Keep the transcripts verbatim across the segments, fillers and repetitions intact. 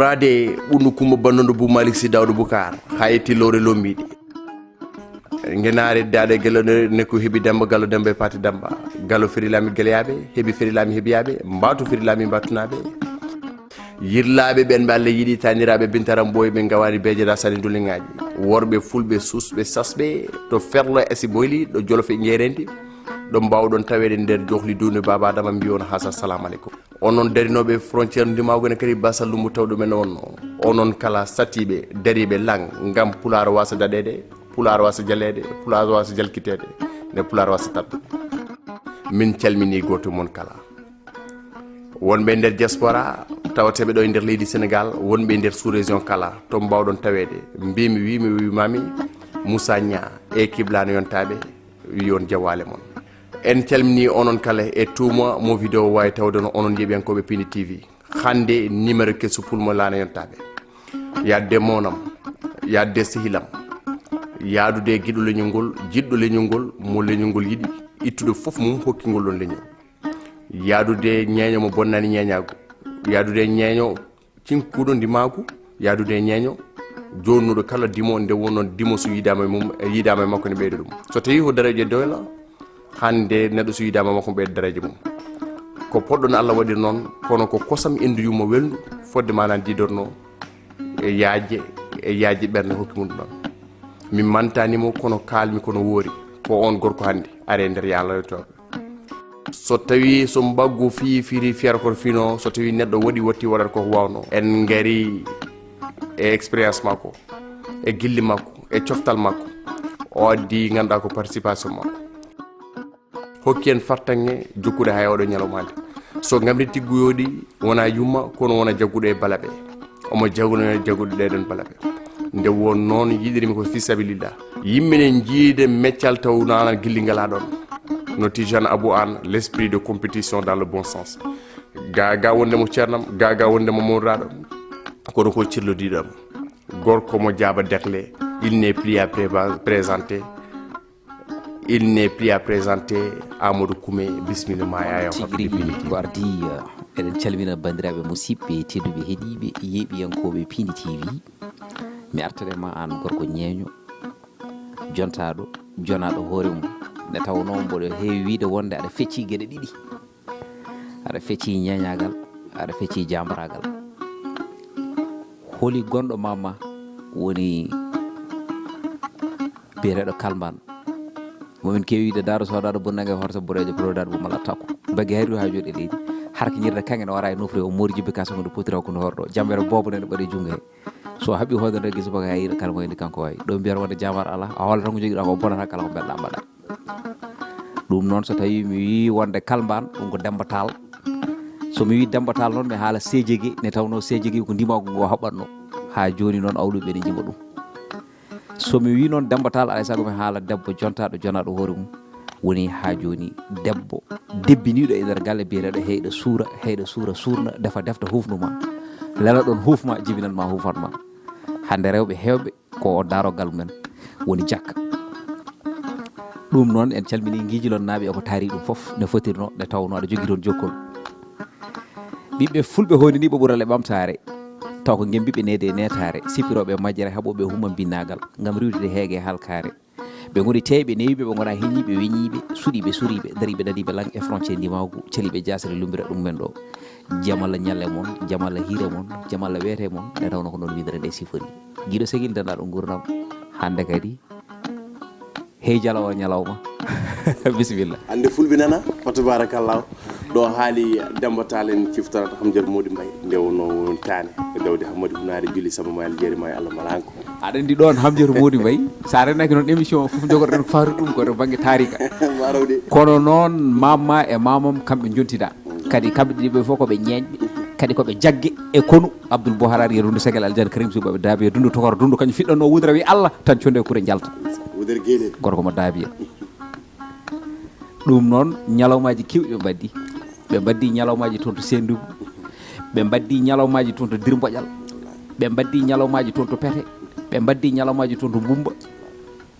Ade ɓundu kumba bannundu bu Malik Si Dawdu Bukar, ha yetti lowre lombiɗi. Ngenaare daade gelo ne, ne ko heɓi Demba Gallo Demba e Paati Demba. Gallo Firilaami Geleyaaɓe, heɓi Firilaami Heɓiyaaɓe, Mbaatu Firilaami Mbaatunaaɓe. Yirlaaɓe ɓen ɓe Allah yiɗi, taaniraaɓe Bintaram Boy ɓe ngawani beeje da sani duliŋaaji. Worɓe fulɓe susɓe sasɓe, to ferlo e si boyli, ɗo jolofe jeerendi, ɗo mbawɗon taweede nder johli duunde Baaba Adama mbiyon hasa salamu aleykum. Onon darinooɓe frontière ndimaagu ne kadi Basa Lumbu tawɗo men wonno. Onon kala satiiɓe, dariiɓe lang ngam Pulaar wasa daɗeede, Pulaar wasa jaleede, Pulaar wasa jalkiteede, nde Pulaar wasa taɓɓude. Min calmini gooto mon kala. Wonɓe nder diaspora, tawateeɓe ɗo e nder leydi Sénégal, wonɓe nder sous-région kala, to mbawɗon taweede. Mbimi, wimi, wimami, Moussa Niang, équipe lano yontaaɓe, wi on jawaale mon. En calmini onon kala e tuuma mo vidéo wawi tawde no onon yeɓiyankooɓe Pindi T V. Hannde numéro keso pulmo lano yontaaɓe. Yaadde monam, yaadde sehilam, yaadude e giɗo leñol ngol, jiɗɗo leñol ngol, mo leñol ngol yiɗi, ittude fof mum hokkingol ɗon leñol. Yaadude ñeeño mo bonnani ñeeñaagu. Yaadude e ñeeño cinkuɗo ndimaagu. Yaadude e ñeeño jonnuɗo kala dimo nde wonno dimo so yiidaama e mum, e yiidaama e makko ne ɓeyda ɗum. So tawii ko dareejo e doyla, hannde neɗɗo so yiidaama e makko ɓeyda dareejo mum. Ko poɗɗon Allah waɗir noon, kono ko kosam endu yumma welndu, fodde ma nan didorno e yaaje, e yaaje ɓernde hokki mum ɗum ɗon. Mi mantaani mo, kono kaalmi kono woori. Ko on gorko hannde, are nder yaalotooɓe. So tawi so mbaggu fii firi fiyata koto fino, so tawi neɗɗo waɗi watti waɗata ko wawno. En ngari e expérience makko, e gilli makko, e coftal makko. O addi ganduɗa ko participation makko. Hokki en fartanŋe jokkude hay oɗo ñalawma hannde. So ngamri tiggu yooɗi, wona yumma, kono wona jagguɗo e balaɓe. Omo jagguno jagguɗo ɗeɗon balaɓe. Nde won noon yiɗirmi ko fi sabilillah. Yimɓe ne jiide meccal taw nanan gilli ngala ɗon. No Tijane Abou Anne, l'esprit de compétition dans le bon sens. Ga ga wonde mo ceernam, ga ga wonde mo mawraɗo. Kono ko cirlodiɗo am. Gorko mo jaaba dakle, il n'est plus à préva-, présenter. Il n'est plus à présenter. Amadou Koumé, bismillah ma yaya. Tigi rigi ko ardi. Eɗen calmina bandiraɓe musidɓe tedduɓe heɗiɓe yeeɓiyankoɓe Pindi T V. Mi artade ma an gorko ñeeño, jontaɗo, jonaɗo hoore mum. Nde tawno mboɗo heewi wiide wonde aɗa fecci geɗe ɗiɗi. Aɗa fecci ñeeñagal, aɗa fecci jambaragal. Holi gonɗo mamma woni biyeteɗo Kalmban. Momin kewi wiide daaro sodaɗo bonnange horsa borejo prodaɗo bo mala takko. Bagge hayru ha joɗe leydi. Harkinirde kangen o ara e nofre o mori jibbi kasa ngonde potira kunde horɗo. Jambere bobo nene ɓaɗi jungo he. So haɓi hoodere gisa baka hayra kala mo indi kanko wawi. Ɗo mbiyata wonde jamar ala. A hoolata ko jogiɗa ko bonata kala ko mbeɗa mbaɗa. Ɗum noon so tawi mi wi wonde Kalmban, ɗum ko Demba Tall. So mi wi Demba Tall noon mi haala Sejegi, ne tawno Sejegi ko ndimagu ngo haɓɓatno. Ha joni noon awluɓe ne jima ɗum. So mi wi noon Demba Tall, alay sago mi haala debbo jontaɗo, jonaɗo hoore mum. Woni ha joni debbo debbiniɗo e nder galle biyeteɗo heyɗo suura, heyɗo suura surna, defa defta hufnuma. Lela ɗon hufma, jibinan ma hufatma. Hande rewɓe hewɓe ko o darogal mumen woni jakka. Ɗum noon en calmini Guijulon naaɓe e ko taari ɗum fof ne fotirno, ne tawno aɗa jogui toon jokkol. Ɓiɓɓe fulɓe hoynaniɓe ɓural e ɓamtaare, taw ko gembiɓe neede e netaare, sippiroɓe majjere haɓoɓe humma binnagal, ngam riwtude heege e halkaare. Ɓe ngoni teyɓe newiɓe, ɓe ngona heñiɓe weñiɓe, suɗiɓe suriɓe, dariɓe dadiɓe lang e frontier ndimagu, caliɓe jasere lumbira ɗum men ɗo. Jamala ñalle mon, jamala hiire mon, jamala weete mon, nde tawno ko noon widere nde sifori. Giɗo segil danaɗo gurdam, hande kadi hey jalawo ñalawma. Bisimilla. Hannde fulɓe nana, fa tabarakallah. Ɗo haali Demba Tall en ciftorata Hamjat Mody Mbaye. Nde wonno won taane. E dawde Hammadi Hunaare Juli Samba Mayal Jeeri May Allah Malanko. Aɗa anndi ɗoon Hamjat Mody Mbaye. Sa renaki noon émission o fof jogotoɗen ko fawri ɗum ko to bannge taarika. Mbarawde. Kono noon mamma e mamam kamɓe jontida. Kadi kamɓe ɗiɗi ɓe fof ko ɓe ñeeñɓe. Kadi ko ɓe jagge e konu Abdoul Boharari e Rundu Segel Aljan Karim Sow ɓe Daabiya Dundu Tokor Dundu kañum fiɗɗanno wudra wi Allah tan conde kure njalta. Wudra geelel. Gorko mo Daabiya. Ɗum noon ñalawmaaji keewɗi ɓe mbaɗdi. Ɓe mbaɗdi ñalawmaaji toon to Sendou. Ɓe mbaɗdi ñalawmaaji toon to Dirmboƴal. Ɓe mbaɗdi ñalawmaaji toon to Pete. Ɓe mbaɗdi ñalawmaaji toon to Mbumba.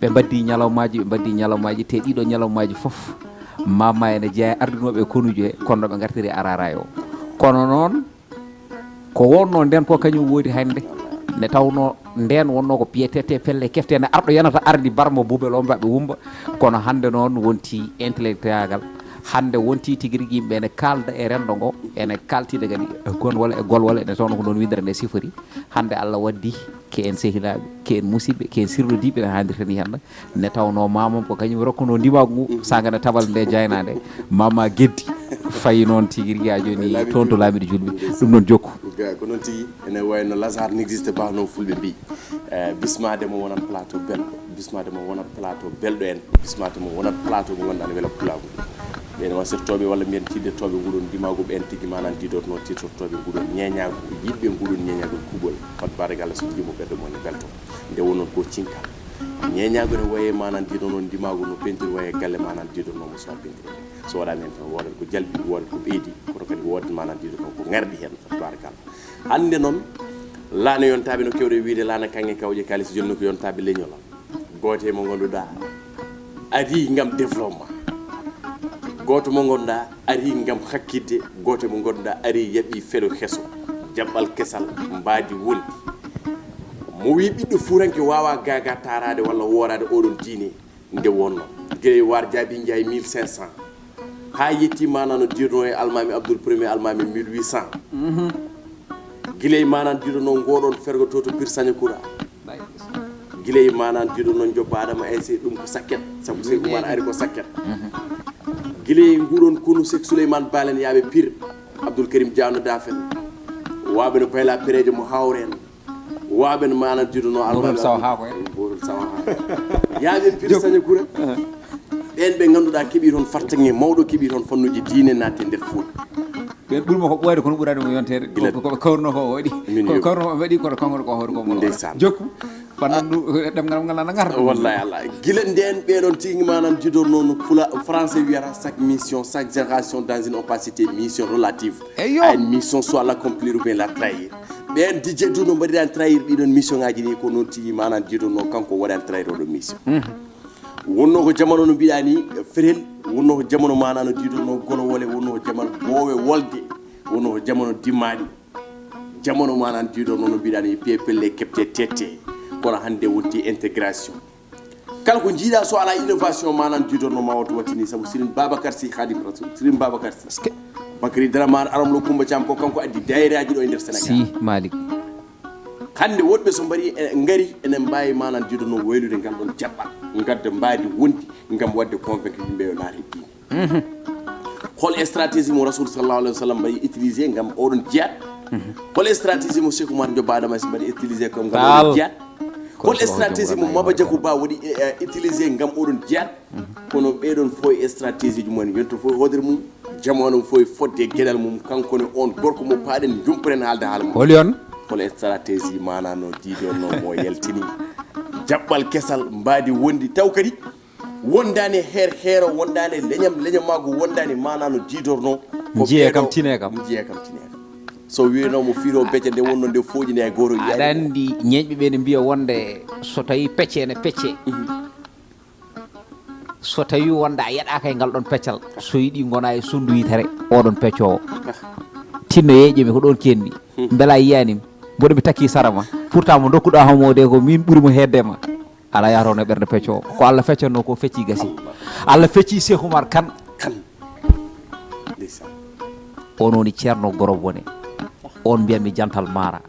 Ɓe mbaɗdi ñalawmaaji, ɓe mbaɗdi ñalawmaaji, te ɗiɗo ñalawmaaji fof, mamma ene jeeya ardunooɓe e konuujo he, kono no ɓe ngartiri araraay o. Kono noon, Ko wonno nden ko kañum woodi hannde. Nde tawno nden wonno ko pietete pelle kefte ne arɗo yanata ardi barmo bubel o mbaɓe wumba. Kono hannde noon wonti intellectuagal. Hannde wonti tigi rigi yimɓe ene kaalda e renndo ngo, ene kaltida kadi e gonwole e golwole, ene tawno ko noon windere nde sifori. Hannde Allah waddi ke en sehilaaɓe, ke en musidɓe, ke en sirlodiiɓe ne hanndirta ni hannde. Ne tawno mamam ko kañum rokkuno ndimaagu ngu, sanga ne tabal nde jaynaande, mama geddi. Fayi noon tigi rigi a jooni toon to laamiɗo julɓe. Ɗum noon jokku. Ga-, ko noon tigi, ene wayno Lazare n'existe pas, no fulɓe mbi. Eh, bismaade mo wonat plateau belɗo, bismaade mo wonat plateau belɗo en, bismaade mo wonat plateau mo ngannduɗaa ne wela pulaagu. Ɓen wasirtooɓe walla mbiyen tiidirtooɓe nguɗon ndimaagu, ɓen tigi manan diidorno tiitortooɓe nguɗon ñeeñaagu, yiɗɓe nguɗon ñeeñaagol kuuɓol. Fat baaragal so ndimo ɓerɗe mo ne belto. Nde wonnon ko cinkal. Ñeeñaagu ne waye manan diidono ndimaagu no pentir waye galle manan diidono mo so pentir. So waɗaani heen tan woodat ko jalbi, woodat ko ɓeydi, kono kadi woodat manan diidono ko ŋarɗi heen fat baaragal. Hannde noon, laana yontaaɓe no kewɗe wiyde laana kaŋŋe kawƴe kaalis jonni ko yontaaɓe leñol. Gooto e mo ngannduɗaa arii ngam développement. Gooto mo ngannduɗaa arii ngam hakkitde. Gooto mo ngannduɗaa arii yaɓi felo heso. Jaɓɓal kesal mbaadi wondi. Mo wii ɓiɗɗo fuuranke waawaa gaagaa taaraade walla wooraade oɗon diine nde wonno. Gila e Waar Jaabi Njaay mille cinq cents. Haa yetti maana no dirno e almaami Abdul Premier almaami mille huit cents. Gila e maana dirno ngoɗon fergo to to Pir Saña Kura. Gila e maana dirno joppa Adama Ayse ɗum ko sakket. Sabu Sey Umar ari ko sakket. Gila e nguɗon kunu Sek Suleyman Balen yaaɓe Pir. Abdul Karim Diawno Dafen. Waɓe no bayla perejo mo hawren. Waɓe no maana diduno Almaami Sawa Abdul. Haa ko en. Boodol Sawa haa. Yaaɓe Pir Saña Kura. Ɓen ɓe ngannduɗaa keɓi toon fartaŋŋe mawɗo, keɓi toon fannuji diine naati nder Fuuta. Ɓen ɓurimo ko ɓooyde kono ɓuraade mo yonteede. Gila. Ko, ko, ko kawruno ko o waɗi. Min ko yo. Kawruno ko o waɗi kono kanko ko hoore ko mo. Ndeysaan. Jokku. Fannan ɗum ɗemngal ngal ana ngarta. Wallahi Allah. Gila nden ɓeɗon tigi manan jidor noon fula français wiyata chaque mission, chaque génération dans une opacité, mission relative. Eyo. A une mission soit l'accomplir ou bien la trahir. Ɓen D J Doudou mbaɗiran trahir ɗiɗon mission ngaji ni ko noon tigi manan jidor noon kanko waɗan trahir oɗo mission. Wonno ko jamano no mbiɗa ni ferel, wonno ko jamano mana no diidono golowole, wonno ko jamano boowe wolde, wonno ko jamano dimmaɗi. Jamano manan diidono no mbiɗa ni piye pelle kepte tette, kono hannde wonti intégration. Kala ko jiiɗa so ala innovation manan diidono ma wonto wattini sabu Serigne Babacar Sy Khadim Rasoul, Serigne Babacar Sy. Bakary Dramane Aram Lo Coumba Thiam ko kanko addi daayiraaji ɗo e nder Sénégal. Si Malick. Hannde woɗɓe so mbari e ngari enen mbaawi manan diidono waylude ngal ɗon jaɓɓal, ngadda mbaadi wondi ngam waɗde convaincre yimɓe yo naat e diine. Hol stratégie mo Rasul sallallahu alayhi wa sallam mbaɗi utilisé ngam oɗon jihad? Hol stratégie mo Cheikh Oumar Diop Adama Sy mbaɗi utilisé ko ngam oɗon jihad? Hol stratégie mo Maba Diakhou Ba waɗi eh, utilisé ngam oɗon jihad? Kono ɓeɗon fof e stratégie ji mumen yonto fof e hoodere mum, jamanu fof e fodde e geɗal mum, kanko ne on gorko mo paaɗen jumporen haalde haala mum. Holi on? Hol stratégie mana no diidono mo yaltini jaɓɓal kesal mbaadi wondi taw kadi wondani heer heero, wondani leñam leñamaagu, wondani mana no diidorno. Ko jiye kam, tine kam. Jiye kam, tine kam. So wiyno mo fiiro becce nde wonno nde fooƴi nde hay gooto wiyaani. Aɗa anndi ñeeñɓe ɓe ne mbiya wonde so tawi pecce ene pecce. So tawi wonde a yeɗaka e ngal ɗon peccal, so yiɗi gona e sunndu yitere, oɗon peccowo. Tinno yeeƴemi ko ɗon kenni. Mbela a yiyani mboɗo mi takki sara ma. Pourtant mo dokkuɗa homo de ko min ɓuri mo hedde ma. Ala yahata on e ɓernde peccowo. Ko Allah feccanno ko fecci gasi. Allah fecci Cheikh Oumar Kane. Kane. Ndeysaan. On woni Ceerno Goro Bone. On mbiyatmi Jantal Mara.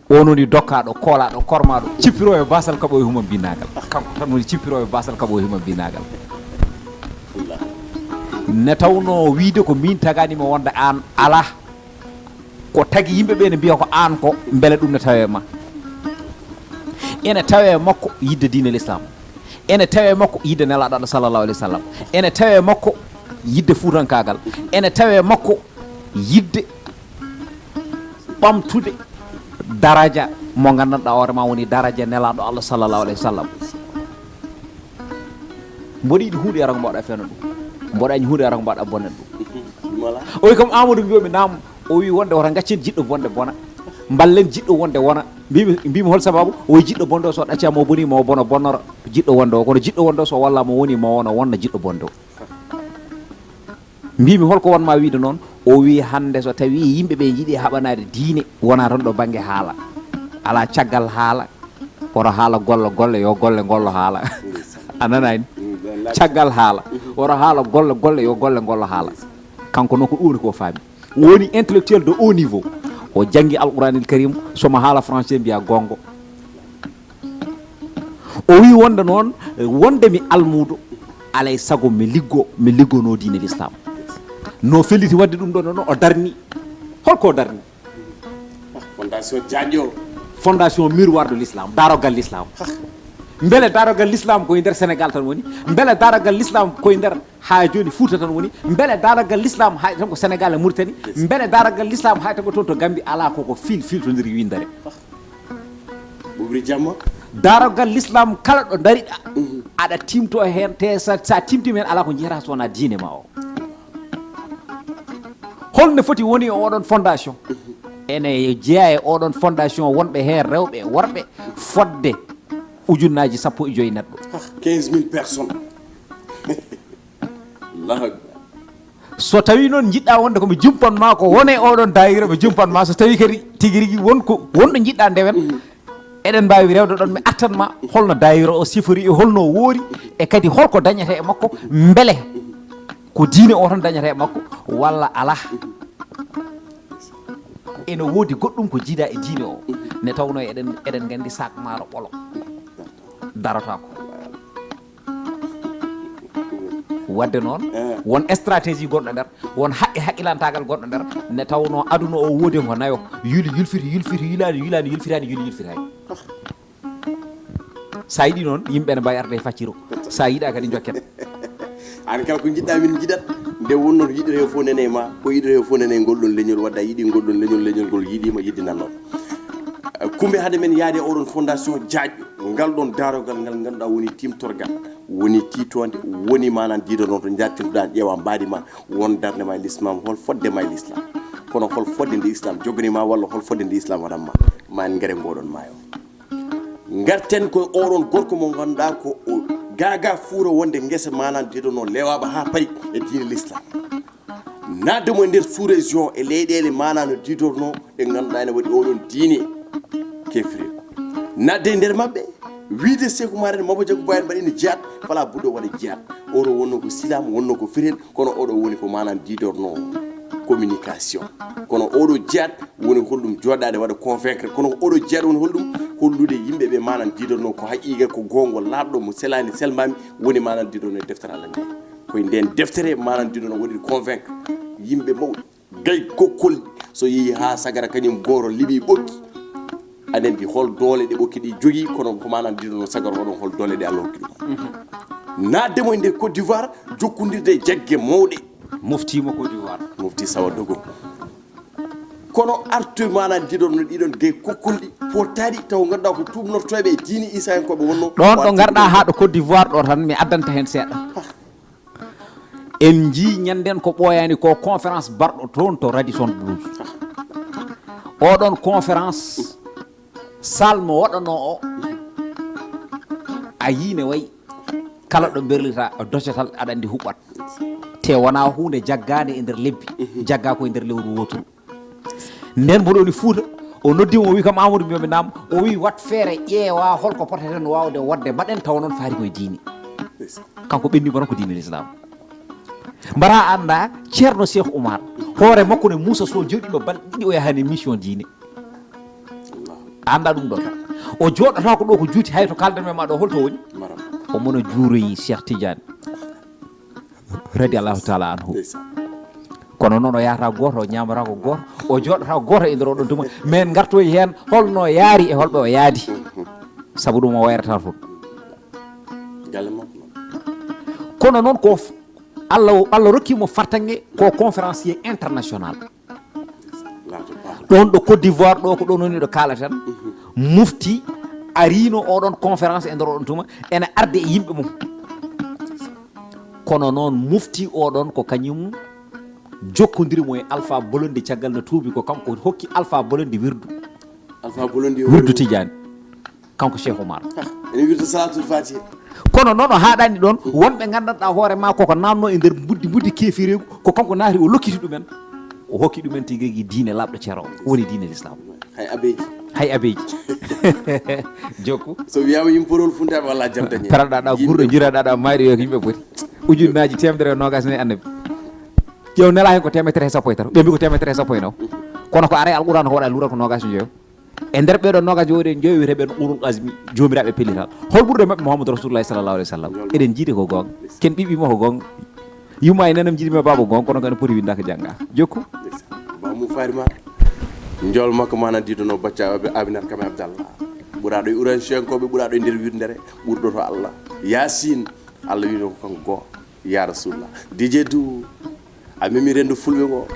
On woni dokkaaɗo, koolaaɗo, kormaaɗo, cippiroowo e baasal kaɓo e huma binnagal. Kanko tan woni cippiroowo e baasal kaɓo e huma binnagal. Ne tawno wiide ko min tagani mo wonde aan alaa. Ko tagi yimɓe ɓe ne mbiya ko aan ko mbele ɗum ne tawe ma. Ene tawe makko yidde diine l'islam. Ene tawe makko yidde nelaaɗo Allah sallallahu alaihi wasallam. Ene tawe makko yidde fuutankaagal. Ene tawe makko yidde ɓamtude daraja mo nganndanɗaa hoore ma woni daraja nelaaɗo Allah sallallahu alaihi wasallam. Mboɗo yiɗi huunde yara ko mbaɗa feno ɗum. Mboɗo añi huunde yara ko mbaɗa bonnet ɗum. O wi kam Amadou mbiyomi naam. O wi wonde wota gaccen jiɗɗo bonde bona. Mballen jiɗɗo wonde wona. Mbimi mbimi hol sababu? O wi jiɗɗo bonɗo so ɗaccama o boni mo bono bonnoro jiɗɗo wonde o kono jiɗɗo wonde o so wallama o woni mo wona wonna jiɗɗo bonde o. Mbimi holko wonma wiide noon? O wi hannde so tawi yimɓe ɓe jiiɗi haɓanaade diine, wona tan ɗo bannge haala. Alaa caggal haala, woto haala golla golle, yo golle ngollo haala. A nanaani? Caggal haala, woto haala golla golle, yo golle ngollo haala. Kanko noon ko ɗum woni ko faami. Woni intellectuel de haut niveau. O janngi Alquranil Karim, somo haala français mbiya gongo. O wi wonde noon, wonde mi almuudo, alay sago mi liggo, mi liggonoo diine l'islam. No felliti waɗde ɗum ɗo noon, o darni. Holko o darni? Fondation Diadio. Fondation Miroir de l'Islam, darogal l'islam. Mbele darogal l'islam koye nder Sénégal tan woni? Mbele darogal l'islam koye nder, haa jooni, Fouta tan woni? Mbele darogal l'islam hay tan ko Sénégal e Mauritanie? Mbele darogal l'islam hay tan ko toon to Gambie? Alaa, koko fil filtondiri windere. Ɓuɓri jamma. Darogal l'islam kala ɗo dariɗa, aɗa timto heen, te sa, sa timtima heen, alaa ko jiyata so wonaa diine ma o. Holno foti woni e oɗon fondation? Ene jeyaa e oɗon fondation wonɓe heen rewɓe e worɓe fodde ujunnaaji sappo e joyi neɗɗo. Quinze mille personnes. Allahu Akbar. So tawi noon jiɗɗa wonde ko mi jumpan ma, ko wone oɗon daayira mi jumpan ma. So tawi kadi tigi rigi won ko, won ɗo jiɗɗa ndewen, eɗen mbaawi rewde ɗon, mi artan ma holno daayira o sifori e holno o woori, e kadi holko dañata e makko, mbele ko diine o tan dañata e makko walla alaa. Ene woodi goɗɗum ko jiida e diine o, nde tawnoo eɗen, eɗen nganndi saak maaro ɓolo darotaako. Wadde noon, won stratégie gonɗo nder, won haqqe haqqilantaagal gonɗo nder, nde tawnoo aduna o woodi ko nayo: yuli, yulfiti, yulfiti, yulaani, yulaani, yulfitaani, yuli, yulfitaani. So a yiɗii noon, yimɓe ne mbaawi arde e facciro. So a yiɗaa kadi, njokken. Aan kala ko njiɗɗaa min njiɗat. Nde wonnoo to yiɗiree fof nene ma, ko yiɗiree fof nene ngol ɗon leñol. Wadde a yiɗii ngol ɗon leñol, leñol ngol yiɗii ma, yiɗi nan noon. Kumbe, hade men yaade oɗon fondation Diadio, ngal ɗon darogal ngal ngannduɗaa woni timtorgal, woni tiitoonde, woni maanaam diido noon to njaartintuɗaa, ƴeewa mbaadi ma, won darnde ma e l'islam, hol fodde ma e l'islam. Kono hol fodde nde islam jogani ma, walla hol fodde nde islam waɗan ma, ma en ngare ngoɗon maayo. Ngarten ko oɗon gorko mo ngannduɗaa ko o gaagaa fuura wonde ngesa maanaam diido noon lewaaba haa payi e diine l'islam. Naatde mo e nder sous-région e leyɗeele maanaa no diidornoo, ɗe ngannduɗaa ene waɗi oɗon diine kefre. Naatde e nder maɓɓe, wiide Seeku Maaren Mabo Jagu Bayen mbaɗi ene jeyaat, falaa buɗɗo waɗa jeyaat. Oɗo wonnoo ko silaam, wonnoo ko ferel, kono oɗo woni ko maanaam diidornoo communication. Kono oɗo jeyaat woni holɗum jooɗaade waɗa convaincre. Kono oɗo jeyaat woni holɗum hollude yimɓe ɓe maanaam diidornoo ko haqiiqa, ko goonga laaɓɗo mo selaani selmbaami, woni maanaam diidornoo e deftere Allah nde. Koye nden deftere maanaam diido no waɗiri convaincre yimɓe mawɓe. Gay kokkolɗi so yehi haa sagara kañum gooro liɓi ɓokki. Aɗa anndi hol doole ɗe ɓokki ɗi jogii, kono ko maanaam diido no sagara oɗon hol doole ɗe Allah hokki ɗum. Naatde mo e nder Côte d'Ivoire, jokkondirde e jagge mawɗe. Mufti mo Côte d'Ivoire. Mufti Sawa Dogo. Kono artu maanaam diido no ɗiɗon gay kokkolɗi pottaɗi taw ngannduɗaa ko tuubnortooɓe e diine Iisayankooɓe wonnoo. Ɗoon ɗo ngarɗaa haa ɗo Côte d'Ivoire ɗo tan, mi addanta heen seeɗa. En njii ñannden ko ɓooyaani ko conférence barɗo toon to Radisson Blu. Oɗon conférence, salle mo waɗanoo o, a yii ne wayi kala ɗo berlita docatal aɗa anndi huɓɓat. Te wonaa huunde jaggaande e nder lebbi, jaggaa ko e nder lewru wooturu. Nden mboɗo woni Fuuta, o noddi mo, o wi kam: "Amadou, mbiyomi naam." O wi: "Wat feere, ƴeewa holko poteten waawde waɗde, mbaɗen tawa noon faati koye diine." Kanko ɓenni mboɗon ko diine l'islam. Mbaɗa annda Ceerno Cheikh Oumar, hoore makko ne Moussa Sow jooɗiima balɗe ɗiɗi o yahaani mission diine. A annda ɗum ɗo tan. O jooɗata ko ɗo ko juuti, hay to kaldanmi ma ɗo, holto woni? O mono juuroyi Cheikh Tidiane. Radiallahu taala anhu. Kono noon o yahata gooto, o ñaamata ko gooto, o jooɗata ko gooto e nder oɗon tuma. Men ngartoyi heen holno yaari e holɓe o yaadi. Sabu ɗum o wayrata toon. Kono noon ko Allah, Allah rokki mo fartaŋŋe ko conférencier international. Ɗoon ɗo Côte d'Ivoire ɗo, ko ɗoon woni ɗo kaalaten. Mufti ariino oɗon conférence e nder oɗon tuma, ene arde e yimɓe mum. Kono noon mufti oɗon ko kañum jokkondiri mo e Alpha Blondy, caggal no tuubi ko kanko hokki Alpha Blondy wirdu. Alpha Blondy wirdu Tidiane. Kanko Cheikh Oumar. Ene wirta Salatul Fatiha. Kono noon o haaɗani ɗoon, wonɓe nganndanɗaa hoore ma koko naatno e nder mbuddi, mbuddi keefireegu, ko kanko naati o lokkiti ɗumen. O hokki ɗumen tigi rigi diine laaɓɗo cero, woni diine l'islam. Hay abeji. Hay abeji. Jokku. So wiyama yimporol funtaɓe walla jamtañi. Paraɗaɗa gurɗo jiraɗaɗa mayɗo yo ko yimɓe poti. Ujunnaji temedere e nogas ne annabi. Ƴeew nela hen ko temetere e sappo e tato, ɓe mbi ko temetere e sappo e naw. Kono ko aray alquran ko waɗa lura ko nogas e joyo. E nder ɓeɗo nogas e joyo wiyete ɓen ulul azmi, jomiraɓe pellital. Hol ɓurɗo e maɓɓe? Muhammadu rasulullahi sallallahu alaihi wasallam. Eɗen jiidi ko gonga. Ken ɓiɓɓe mo ko gonga. Yumma e nenam jiidi me baba gonga, kono kadi poti windaka janga. Jokku. Ba mu fari ma. Njol makko mana dido no bacca abinar kame abdallah. Ɓuraɗo e uransiyankoɓe, ɓuraɗo e nder wirdere, ɓurɗo to Allah. Yasin. Allah wino ko kanko goo. Ya rasulullah. Dije du. A memi rendo fulɓe ngo.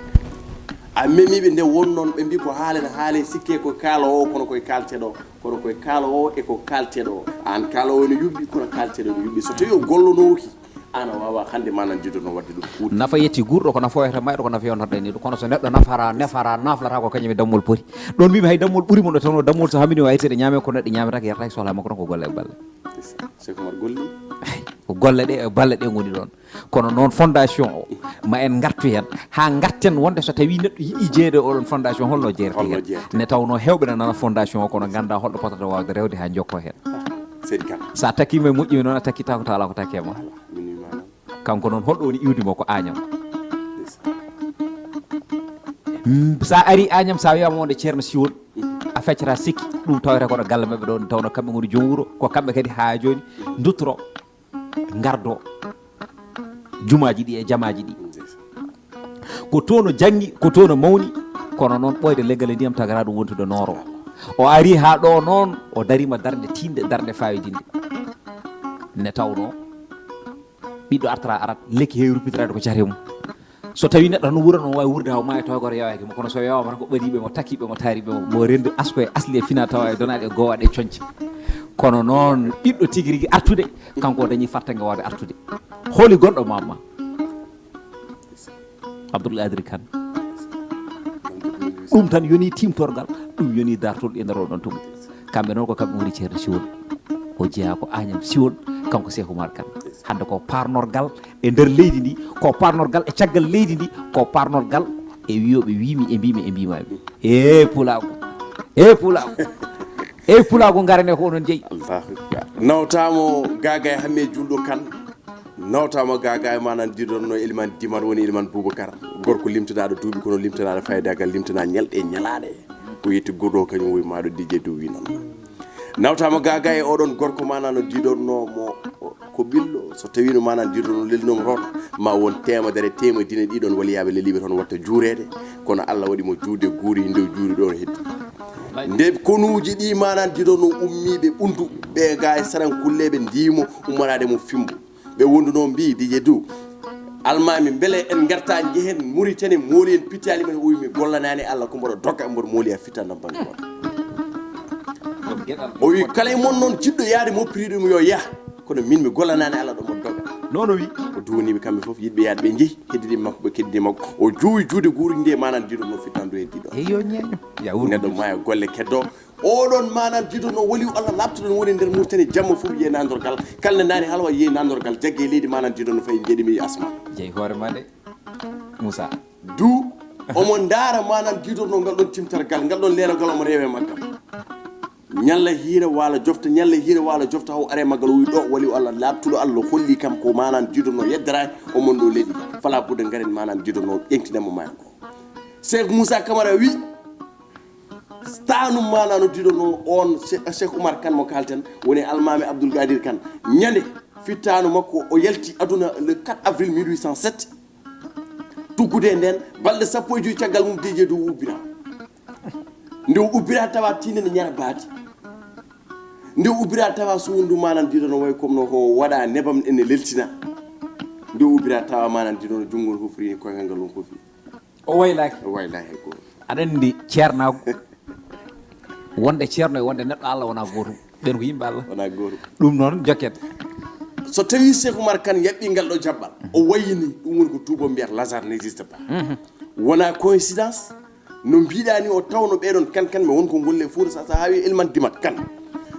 A memiɓe nde won noon ɓe mbi ko haalen haale sikke ko kaalo o kono koye kalteɗo, kono koye kaalo o e ko kalteɗo. An kaalo o ne yuɓɓi kono kalteɗo ne yuɓɓi. So tawi o gollonooki, an a wawa hannde manan jidono wadde ɗum kuuɗe. Nafa yetti gurɗo ko nafoyata mayɗo ko nafa yontorɗe ni ɗum. Kono so neɗɗo nafara nefara naflata ko kañum e dammol poti. Ɗon mbimi hay dammol ɓuri mo ɗo tawno dammol so hamini o aytede ñaame ko neɗɗo ñametake yertaki sohla makko tan ko golle e balle. Cheikh Omar golli. Ko golle ɗe e balle ɗe ngoni ɗon. Kono noon fondation o ma en ngartu heen haa ngarten wonde so tawi neɗɗo yiɗi jeeyde oɗon fondation holno jeeyretee heen? Ne tawnoo heewɓe ne nana fondation o kono nganndaa holɗo potata waawde rewde haa njokkoo heen. Seydi Kane. So a takkiima e moƴƴi noon a takkitaako taw alaa ko takkee ma. Kanko noon holɗo woni iwdi mo ko Agnam. So a arii Agnam so a wiyaama wonde Ceerno Siwol a feccata sikki ɗum tawata kono galle maɓɓe ɗo nde tawnoo kamɓe ngoni joom wuro ko kamɓe kadi haa jooni nduttoro. Ngardo jumaaji ɗi e jamaaji ɗi. Ko toon o janngi, ko toon o mawni, kono noon ɓooyde leggal e ndiyam tagaraa ɗum wontude nooro. O arii haa ɗo noon o dariima darnde tiiɗnde, darnde faayodinde. Ne tawnoo ɓiɗɗo artara arat lekki heewi ruppitiraade ko cate mum. So tawi neɗɗo no wuura no wawi wuurde haw ma e towgoro yawaki mo kono so yawama tan ko ɓadiɓe mo takiɓe mo taariɓe mo mo rendu asko e asli e fina tawa e donaɗe e gowaɗe e coñce. Kono noon ɓiɗɗo tigi rigi artude kanko o dañi fartange wawde artude. Holi gonɗo mamma? Abdoul Qadir Kane. Ɗum tan yoni timtorgal, ɗum yoni dartol e nder oɗon tuma. Kamɓe noon ko kamɓe ngoni ceerno siwol. O jeyaa ko Agnam siwol, kanko Cheikh Oumar Kane. Hannde ko parnorgal e nder leydi ndi, ko parnorgal e caggal leydi ndi, ko parnorgal e wiyooɓe wiimi e mbiimi e mbiimaami. E pulaagu, e pulaagu, e pulaagu ngarane ko onon jeyi. Allahu akbar. Nawtaamo Gaga e Hamme Julɗo Kane. Nawtaama Gaga e ma nan didonno Eliman Dimat woni Eliman Boubacar. Gorko limtanaaɗo duuɓi kono limtanaaɗo faydagal limtanaa ñalɗe e ñalaaɗe. Ko yetti gurɗo kañum wowi maaɗo Dj Dow wi noon. Nawtaama Gaga e oɗon gorko ma nan o didonno mo ko ɓillo so tawino ma nan didonno lelinomo toon ma won teemedere teemedine ɗiɗon waliyaaɓe leliiɓe toon watta juureede kono Allah waɗi mo juude guuri nde juuri ɗon heddi. Nde konuuji ɗi ma nan didonno ummiiɓe ɓundu ɓe ga e sarankulleeɓe ndimo ummanaade mo fimbo. Ɓe wonduno mbi Dj Dow almami mbele en garta jehen Mauritanie mooli en pittali men o wi mi gollanaani Allah ko mboɗo dogga mboɗo mooli a fitta ndam bange goto. O wi kala e mon noon jiɗɗo yaade mo priɗum yo yah kono min mi gollanaani Allah ɗo mboɗo dogga. Noon o wi. O duwaniɓe kamɓe fof yiɗɓe yaade ɓe jehi heddidi makko ɓe keddidi makko o juwi juude guuri nde manan jiɗo no fittandu heddi ɗo. Eyo ñeeño. Neɗɗo maya golle keddo. Oɗon manan jidono waliw Allah labtuɗon woni nder murtani jamma fof yiye nandorgal kala ne nani halwa yiye nandorgal jagge e leydi manan jidono fayi jeeɗimi e asma. Jeyi hoore ma de Moussa. Du omo ndaara manan jidono ngal ɗon timtargal ngal ɗon leerogal omo rewe maggal. Ñalla hiire wala jofta ñalla hiire wala jofta haw are maggal o wi ɗo waliw Allah labtuɗo Allah holli kam ko manan jidono yeddara omon ɗo leɗi fala budde ngaren manan jidono ƴeŋtinamo mayan ko. Cheikh Moussa Camara wi. Stanum mana no diɗono on Cheikh Oumar Kane mo kalten woni almami Abdoul Qadir Kane ñande fittanu makko o yalti aduna le quatre avril mille huit cent sept. Tuggude e nden balɗe sappo e joyi caggal mum Dj Dow ubbira. Nde o ubbira tawa tinde ne ñara baadi. Nde o ubbira tawa suwundu manan diɗono way comme no ko waɗa nebam ene leltina. Nde o ubbira tawa manan diɗono junngo no hofri koyngal ngal on hofi. O waylaaki. O waylaaki hay gooto. Aɗa anndi ceernaagu wonde ceerno e wonde neɗɗo Allah wonaa gootum. Ɓeen ko yimɓe Allah. Wonaa gootum. Ɗum noon jokken. So tawii Cheikh Oumar Kane yaɓɓii ngal ɗo jabbal o wayini ɗum woni ko tuubo mbiyata l' hasard n'existe pas. Wonaa coïncidence no mbiɗaa ni o tawno ɓeeɗon kan kan mi won ko golle Fuuta sa sa haawi Elman Dimat kan.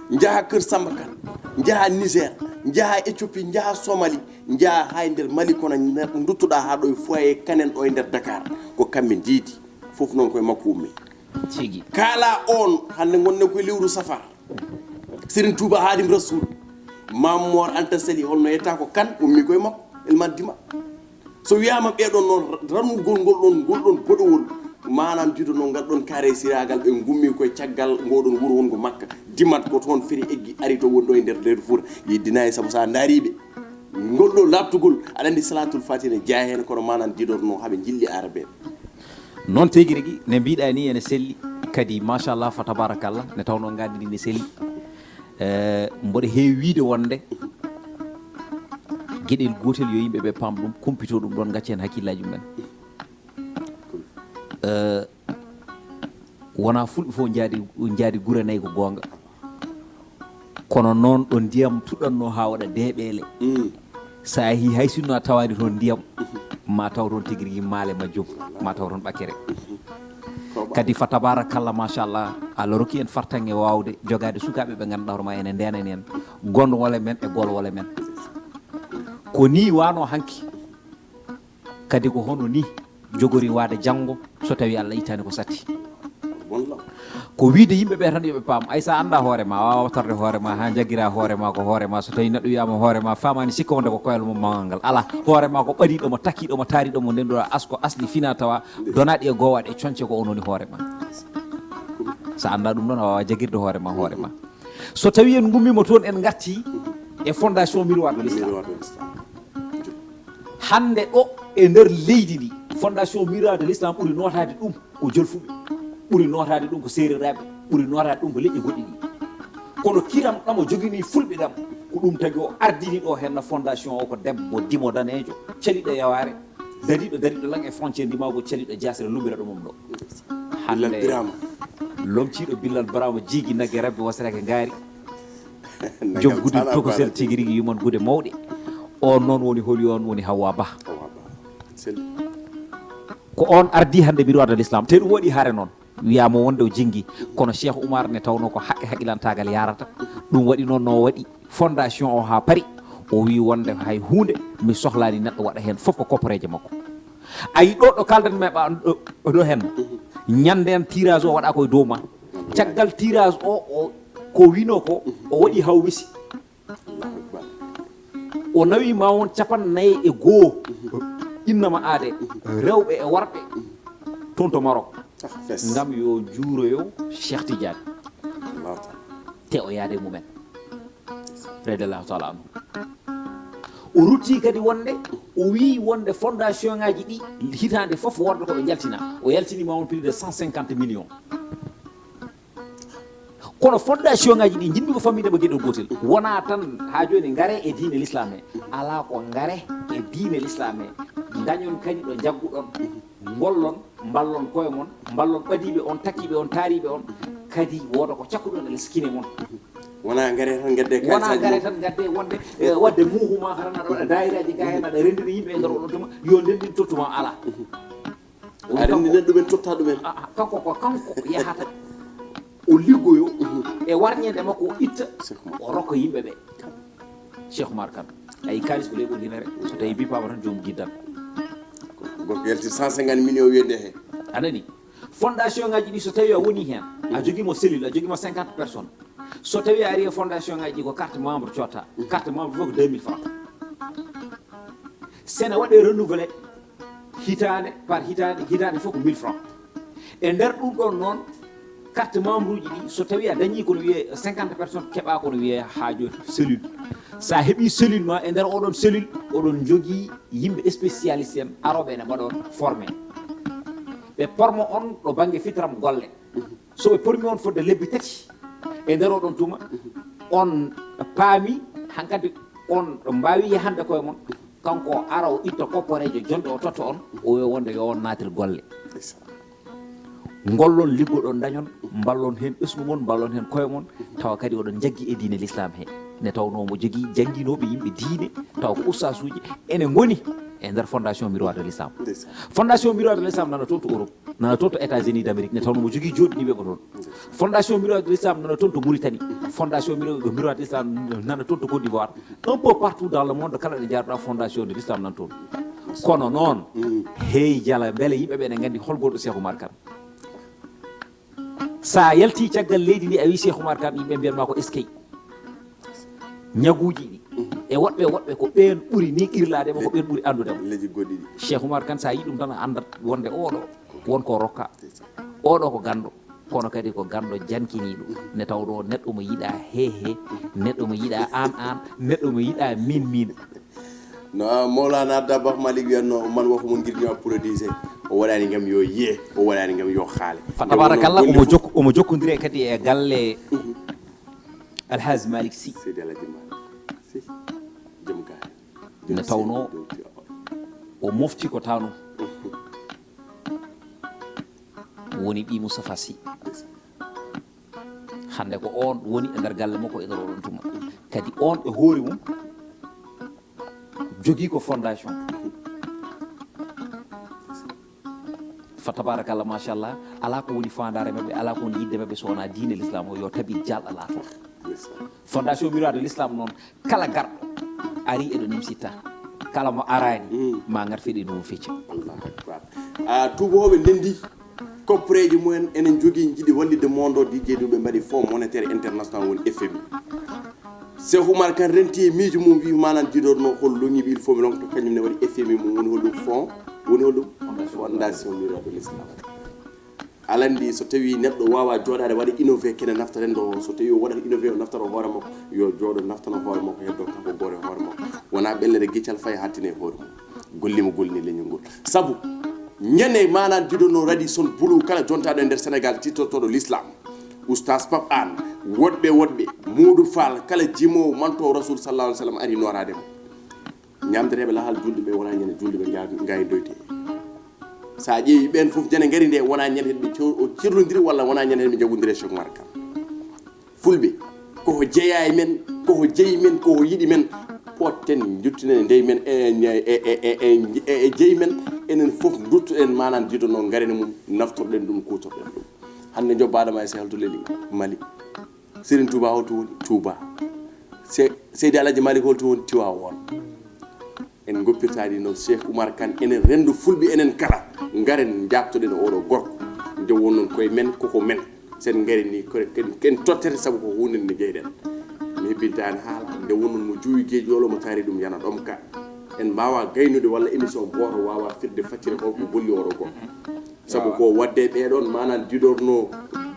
Njaha Kër Samba Kane, njaha Niger, Njaha Ethiopie, njaha Somali, njaha hay nder Mali, kono nder duttuɗa ha ɗo e foyer kanen ɗo e nder Dakar, ko kamɓe ndiidi. Fof noon koye makko ummi. Tigi. Kala on, hannde ngonne koye lewru safar. Serigne Touba Hadim Rasoul, Mamor Anta Sali, holno yetta ko kan ummi koye makko, Elman Dima. So wiyama ɓeɗon noon, ranugol ngol ɗon, ngol ɗon boɗowol, maanaam jiido noon ngal ɗon kare siragal, ɓe ngummi koye caggal ngoɗon wuro wongo Makka. Dimat ko toon firi eggi, ari to wonɗo e nder leydi Fuuta. Yeddinayi sabu sa ndaariɓe. Ngol ɗo laaɓtugol, aɗa anndi Salatul Fatiha ne jeyaa heen, kono maanaam jiidoto noon haɓe njilli arabeɓe. Noon tigi rigi, ne mbiɗa ni ene selli, kadi machallah, fa tabarakallah, ne tawnoo ngaandi ndi ne selli. Eh, mboɗo heewi wiide wonde geɗel gootel yo yimɓe ɓe paam ɗum, kumpito ɗum ɗoon, ngacca heen hakkillaaji mumen. Eh, wonaa fulɓe fof njaadi, njaadi gure nayi ko goonga. Kono noon ɗo ndiyam tuɗatnoo haa waɗa deeɓeele. Mm. So a yehii hay sinno a tawaani toon ndiyam, ma taw toon tigi rigi maale majjum, ma taw toon ɓakere. Kadi fa tabarakallah, machallah, Allah rokki en fartaŋŋe waawde jogaade sukaaɓe ɓe ngannduɗaa hoore ma ene ndeenani en gondowole men e golwole men. Ko nii wano hanki. Kadi ko hono nii jogori waade janngo so tawii Allah ittaani ko satti. Ko wiide yimɓe ɓe tan yo ɓe paam, ay so a anndaa hoore ma, a waawaa waɗtorde hoore ma, haa njaggiraa hoore ma ko hoore ma. So tawii neɗɗo wiyaama hoore ma, faamaani sikka wonde ko koyal mum mawngal ngal. Alaa, hoore ma ko ɓadiiɗo mo, takkiiɗo mo, taariiɗo mo, ndennduɗaa asko, asli, fina tawa, donaaɗi e goowaɗi e coñce ko on woni hoore ma. So a anndaa ɗum noon, a waawaa jaggirde hoore ma, hoore ma. So tawii en ngummiima toon, en ngartii e Fondation Miroir de l'Islam. Miroir de l'Islam. Hannde ɗo e nder leydi ndi, Fondation Miroir de l'Islam ɓuri nootaade ɗum ko jolfuɓe, ɓuri nootaade ɗum ko seereraaɓe, ɓuri nootaade ɗum ko leƴƴi goɗɗi ɗi. Kono kiram ɗam o jogini fulɓe ɗam, ko ɗum tagi o ardini ɗo henna fondation o ko debbo dimo daneejo, caliɗo yawaare, dariɗo, dariɗo lan e frontière ndimaagu, caliɗo jaasere lumbiraɗo mum ɗo. Hannde Billal Birama. Lomciiɗo Billal Birama jiigi nagge rabbi wasreke ngaari. Joom gude tokosel tigi rigi yuman gude mawɗe. On noon woni holi on woni Hawwa Bah. Hawwa Bah. Selli. Ko on ardi hannde Miroir de l'Islam. Te ɗum waɗi hare noon. Wiyaama wonde o jingi. Kono Cheikh Oumar ne tawnoo ko haqqe haqqilantaagal yaarata. Ɗum waɗi noon no waɗi fondation o haa pari. O wii wonde hay huunde mi sohlaani neɗɗo waɗa heen fof ko kopporeeje makko. A yi ɗo ɗo kaldan me ɓa ɗo, ɗo heen. Ñande en tirage o waɗa ko e dow ma. Caggal tirage o, o ko wino ko, o waɗi haw wisi. Allahu Akbar. O nawi ma won capanɗe nayi e goo innama aade rewɓe e worɓe toon to Maroc. Ah, fes. Ngam yo juuroyo Cheikh Tidiane. Allahu Akbar. Te o yaade mumen. Radiallahu taala anhu. O rutti kadi wonde, o wii wonde fondation ngaji ɗi hitaande fof worɓe ko ɓe jaltina. O yaltini ma won plus de cent cinquante millions. Kono fondation ngaji ɗi, njiɗmi ko fammideɓe geɗel gotel. Wona tan ha joni ngare e diine l'islam he. Ala ko ngare e diine l'islam he. Dañon kadi ɗo jagguɗon. Ngollon, mballon koye mon, mballon ɓadiɓe on, takkiɓe on, taariɓe on. Kadi wooda ko cakkuɗon e les kine mon. Wona ngare tan gadde. Wona ngare tan gadde wonde, eh, wadde mouvement, hara naɗa waɗa daayiraji ga hen, aɗa rendina yimɓe e nder oɗon tuma, yo ndendin tottuma, ala. O wi a renndina kanko, ɗumen, totta ɗumen. A, a, kanko ko kanko yahata, o liggoyo e warñeende makko, o itta, Cheikh Oumar. O rokka yimɓe ɓe. Cheikh Oumar Kane. Ayi, kaalis ko leyɓol hinere, so tawi bipaama tan joomum jiddan. Gorko yalti cent cinquante millions wiyande he. A nani? Fondation ngaji ɗi, so tawi a woni heen, a jogimo cellule, a jogimo cinquante personnes. So tawi a ari e fondation ngaji ɗi, ko carte membre cotta. Carte membre fof ko deux mille francs. Sene waɗe renouvelé hitaande par hitaande, hitaande fof ko mille francs. E nder ɗum ɗon noon, carte membre uji ɗi, so tawi a dañi kono wiyee cinquante personnes, keɓa kono wiyee haaju cellule. Sa heɓi cellule ma, e nder oɗon cellule, oɗon jogii yimɓe spécialiste en arooɓe ene mbaɗa on formé. Ɓe pormo on ɗo bannge fitram golle. So ɓe pormi on fodde lebbi tati e nder oɗon tuma, on paami hankadi on mbaawi yahande koye mon. Kanko o ara, o itta kopporeejo jonɗo, o totta on, o wiya wonde yo on naatir golle. Ngollon, liggoɗon, dañon, mballon heen ɓesngu mon, mballon heen koye mon, tawa kadi oɗon njaggi e diine l'islam he. Nde tawnoo mo jogii jannginooɓe yimɓe diine, tawa ko ustaasuuji, ene ngoni e nder fondation miroir de l'islam. Fondation miroir de l'islam nana toon to Europe, nana toon to États-Unis d'Amérique, nde tawno mo jogii jooɗiɗiiɓe ko toon. Fondation miroir de l'islam nana toon to Mauritanie, fondation miroir de l'islam nana toon to Côte d'Ivoire, un peu partout dans le monde. Kala ɗo njaarɗa fondation de l'islam nan toon. Kono noon, hey jala, mbele yimɓe ɓe ne nganndi hol goɗɗo Cheikh Oumar Kane? Sa yalti caggal leydi ndi, a wi Cheikh Oumar Kane, yimɓe mbiyan ma ko eskey. Ñaguuji ɗi e woɗɓe woɗɓe, ko ɓeen ɓuri ni qirlaade mo, ko ɓeen ɓuri anndude mo. Leƴƴi goɗɗi ɗi. Cheikh Oumar Kane, sa yi ɗum tan, a anndat wonde oɗo won ko rokka. Oɗo ko ganndo, kono kadi ko ganndo jankiniiɗo, nde tawɗo neɗɗo mo yiɗa hehe, neɗɗo mo yiɗa an an, neɗɗo mo yiɗa min min. No, ah, Mawlana Dabakh Malik wiyatno, man waxuma ngir ñu applaudir, o waɗani ngam yo yiye, o waɗani ngam yo xaale. Fa tabarakallah, omo jokk-, omo jokkondire kadi e galle Alhaji Malik Sy. Seydi Alhaji Malik Sy. Jom gaay. Nde tawno o mofti ko tanu. Woni ɓii Moustapha Sy. Hannde ko on woni e nder galle makko e nder oɗon tuma. Kadi on e hoore mum jogii ko fondation. Fa tabarakallah, machallah, alaa ko woni faandaare maɓɓe, alaa ko woni yiɗde maɓɓe so wonaa diine l'islam o, yo tabir jaalɗo laato. Fondation Miroir de l'Islam noon, kala garɗo ari eɗo nimsita, kala mo araani, mm, ma ngar feɗe no fecca. Allahu akbar. Ah, tuubooɓe ndenndi kopporeeji mumen, enen njogii, njiɗi wallitde monde o, D J ɗum ɓe mbaɗi Fonds Monétaire International, woni F M I. Cheikh Oumar Kane renti e miijo mum, wi manan jiɗorno hol loŋiɓe, il faut mi longto, kañum ne waɗi F M I mum, woni holɗum fond, woni holɗum fondation Miroir de l'Islam. Aɗa anndi, so tawi neɗɗo waawa jooɗaade waɗa innové kene nafta renndo o, so tawi o waɗata innové o naftoro hoore makko, yo jooɗo naftano hoore makko, heddo kanko gooto e hoore makko. Wona ɓellere giccal fay hattine e hoore mum. Golli mo golli leñol ngol. Sabu, ñande manan jiɗorno radi son bulu kala jontaaɗo e nder Sénégal tittortoɗo l'islam. Oustaz Pape Anne, woɗɓe woɗɓe, Modou Fall, kala jimoowo manto Rasul sallallahu alaihi wasallam ari nooraade mo. Ñaamdeteeɓe lahal julɓe ɓe wona ñande julɓe ɓe nga-, ngaydoyte. Sa ƴeewi ɓen fof jane ngari nde wona ñande ɓe co-, o cirlondiri walla wona ñande ɓe jagondiri e Cheikh Oumar Kane. Fulɓe, koko jeeya e men, koko jeyi men, koko yiɗi men, potten njottinen e ndey men e, e, e jeyi men, enen fof duttoɗen manan jiɗono ngarene mum, naftorɗen ɗum, kuutorɗen ɗum. Hannde jobbaɗo ma e Sehel to Leli, Mali. Serigne Touba holto woni? Touba. Se-, Seydi Alhaji Malik holto woni? Tiwaawoon. En ngoppirtaani noon Cheikh Oumar Kane, enen renndo fulɓe, enen kala, ngaren njaabtoɗen oɗo gorko. Nde wonnon koye men, koko men. Sen ngari ni, ko ken, ken tottete, sabu ko huunde nde jeyɗen. Mi hebbintaani haala, nde wonnon mo juwi geeƴi olo, mo taari ɗum yana ɗom ka. En mbaawa gaynude walla émission gooto waawa firde faccire holko golli oɗo gorko. Sabu ko wadde ɓee ɗoon manan jiɗorno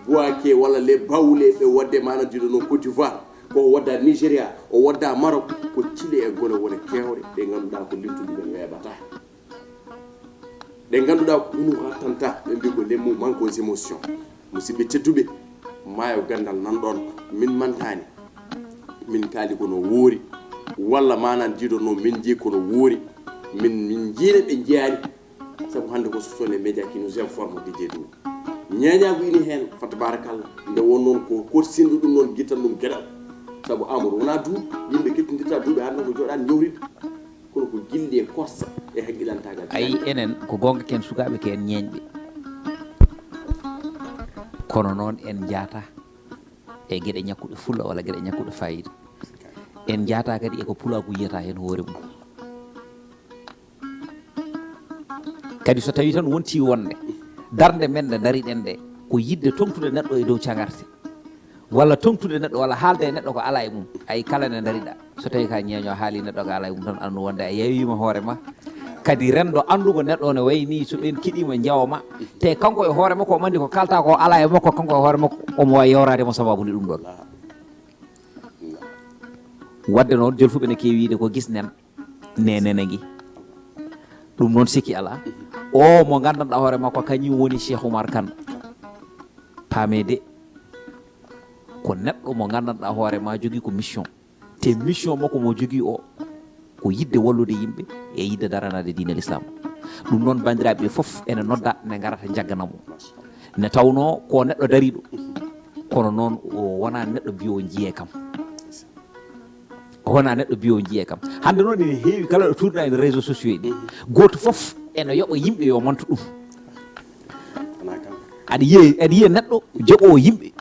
Bouaké walla les Baoulé, ɓe wadde manan jiɗorno Côte d'Ivoire, ko wadda Nigeria, o wadda Maroc, ko cile e gole wone keewɗe ɗe ngannduɗaa ko limtude ɓen weeɓata. Ɗe ngannduɗaa ko hunu hattanta, ɓe mbi ko les mots manque aux émotions. Musidɓe tedduɓe, maayo ganndal nan ɗoon, min mantaani, min kaali ko no woori, walla manan jiɗorno min njii ko no woori, min, min njiine ɓe njiyaani. Sabu hannde ko ce sont les médias qui nous informent, D J Doudou. Ñeeñaagu ini heen, fa tabarakallah. Nde won noon ko korsinɗo ɗum noon, gittan ɗum geɗal. Sabu Amadou wonaa duuɓi, yimɓe kettindirta duuɓi hannde ko jooɗaani njowriɗo. Kono ko gilli e korsa e haqqilantaagal. Ayi, enen ko goonga ken sukaaɓe, ken ñeeñɓe. Kono noon en njaata e geɗe ñakkuɗe fulla walla geɗe ñakkuɗe fayida. En njaata kadi e ko pulaaku yiyata heen hoore mum. Kadi so tawi tan wonti wonde darnde men nde ndariɗen nde ko yiɗde toŋtude neɗɗo e dow cagarte, walla toŋtude neɗɗo, walla haalde e neɗɗo ko alaa e mum, ayi kala nde ndariɗa, so tawi ka ñeeño haali neɗɗo ko alaa e mum tan, anndu wonde a yewiima hoore ma. Kadi renndo anndugo neɗɗo ne wayi ni, so ɓen kiɗiima njawa ma, te kanko e hoore makko o mandi ko kalta ko alaa e makko, kanko e hoore makko omo wawi yewraade mo sababu nde ɗum ɗon. Wadde noon, jolfuɓe ne keewi wiide ko gis nen. Nenene ngi. Ɗum noon sikki alaa. O mo nganndanɗaa hoore makko kañum woni Cheikh Oumar Kane. Paamee de, ko neɗɗo mo nganndanɗaa hoore ma jogii ko mission. Te mission makko mo jogii o, ko yiɗde wallude yimɓe e yiɗde daranaade diine l'islam. Ɗum noon, banndiraaɓe ɓe fof ene nodda nde ngarata njaggana mo. Ne tawnoo ko neɗɗo dariiɗo, kono noon o wonaa neɗɗo mbiyo o njiyee kam. Wona neɗɗo biyo jiye kam. Hannde noon ene heewi kala ɗo tuurɗa e réseau sociaux ɗi. Gooto fof ene yoɓa yimɓe yo mantu ɗum. Aɗa yiye, aɗa yiye neɗɗo joɓo yimɓe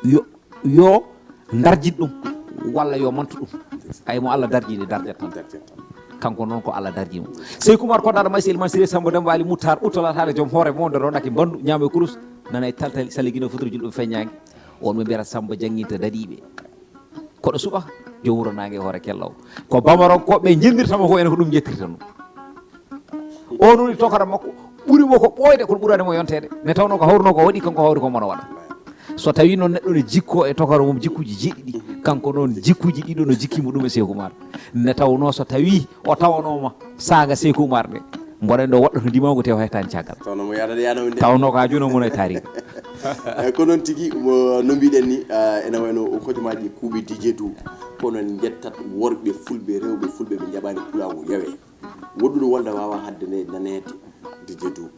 yo, yo darjin ɗum walla yo mantu ɗum. Ay mo Allah darjini darjat tan. Kanko noon ko Allah darji mo. Seyku Umar Koddaɗo Maysel Mansire Samba Demba Ali Muttar ɓuttolataɗo joom hoore mo ndo ronaki mbandu ñaamo e kurus. Nana e taltali saligino futuro julɗo feññaange. On ɓe mbiyata Samba jannginta daɗiiɓe. Koɗo suɓa joom wuro naange hoore kello o. Ko Bamaron ko ɓe njenndirta mo ko ene ko ɗum njettirta ɗum. O noni tokara makko ɓuri mo ko ɓooyde kono ɓurani mo yonteede. Ne tawno ko hawruno ko waɗi kanko hawri ko mono waɗa. So tawi noon neɗɗo ne jikko e tokara mum jikkuji jeeɗiɗi, kanko noon jikkuji ɗiɗo no jikki mo ɗum e Seyku Umar. Ne tawno so tawi o tawanooma saanga Seyku Umar nde, mboɗen ɗo woɗɗo to ndimaangu te o hetaani caggal. Tawno mo yaada yaada wonde. Tawno ko a juno mun e taariiɓe. Eh, ko noon tigi mo no mbiɗen ni, eh, ene wayno hojomaaji kuuɓi D J Doudou. Kono en njettat worɓe fulɓe, rewɓe fulɓe ɓe njaɓaani pulaagu yawe. Woɗɗude wolde waawa haɗde nde naneede D J Doudou.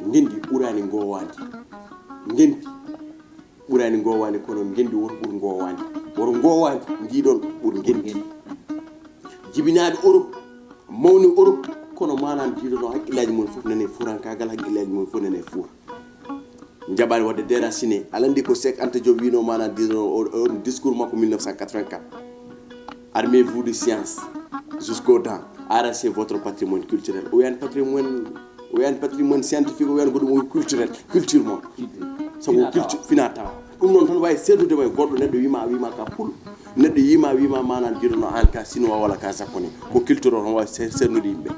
Ngenndi ɓuraani ngoowaandi. Ngenndi ɓuraani ngoowaandi, kono ngenndi woto ɓur ngoowaandi. Woto ngoowaandi ndiɗon ɓur ngenndi. Jibinaaɗo Europe, mawni Europe, kono maanaam ndiɗon o hakkillaaji mum fof nani e fuurankaagal, hakkillaaji mum fof nani e fuura. Njaɓaani waɗde déraciné. Aɗa anndi ko Cheikh Anta Diop wino maanaam ndiɗon o, o discours makko mille neuf cent quatre-vingt-quatre. Armez-vous de science jusqu'aux dents. Arrachez votre patrimoine culturel. O wiyani patrimoine, o wiyani patrimoine scientifique, o wiyani ko ɗum o culturel, culture mon. Sabu culture fina tawa. Ɗum noon tan wawi sernude ma e goɗɗo neɗɗo wima, wima ka pul. Neɗɗo yima, wima manan jiɗono an ka chinois walla ka japonais. Ko culture o tan wawi se-, sernude yimɓe.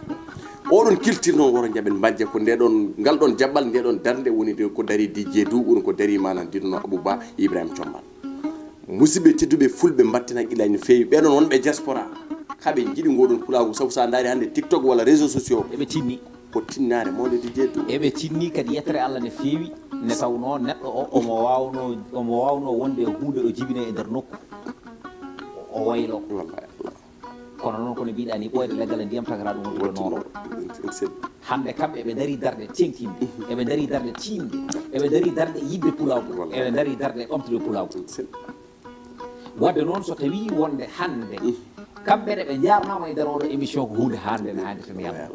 Oɗon culture noon woto jaɓen majje ko nde ɗon, ngal ɗon jaɓɓal, nde ɗon darnde woni de ko dari D J Doudou, woni ko dari manan jiɗono Abou Ba, Ibrahima Combal. Musidɓe tedduɓe fulɓe mbatten haqqillaaji no feewi. Ɓeɗon wonɓe diaspora, kaɓe njiɗi ngoɗon pulaagu, sabu sa ndaari hannde TikTok walla réseaux sociaux. Eɓe tinni. Ko tinnaare mawnde D J Doudou. Eɓe tinni kadi yettere Allah ne feewi, ne tawnoo neɗɗo o, omo waawno, omo waawno wonde e huunde ɗo jibinee e nder nokku. O waylo. Wallahi Allah. Kono noon, kono mbiɗa ni, ɓooyde leggal e ndiyam tagata ɗum wontude nooro. Hannde kamɓe eɓe ndarii darɗe teeŋtinde, eɓe ndarii darɗe tiiɗnde, eɓe ndarii darɗe yiɗde pulaagu, eɓe ndarii darɗe ɓamtude pulaagu. Waɗde noon, so tawii wonde hannde, kamɓe ne ɓe njaarnaama e nder oɗo émission ko huunde haande, ne haandi tan yalta.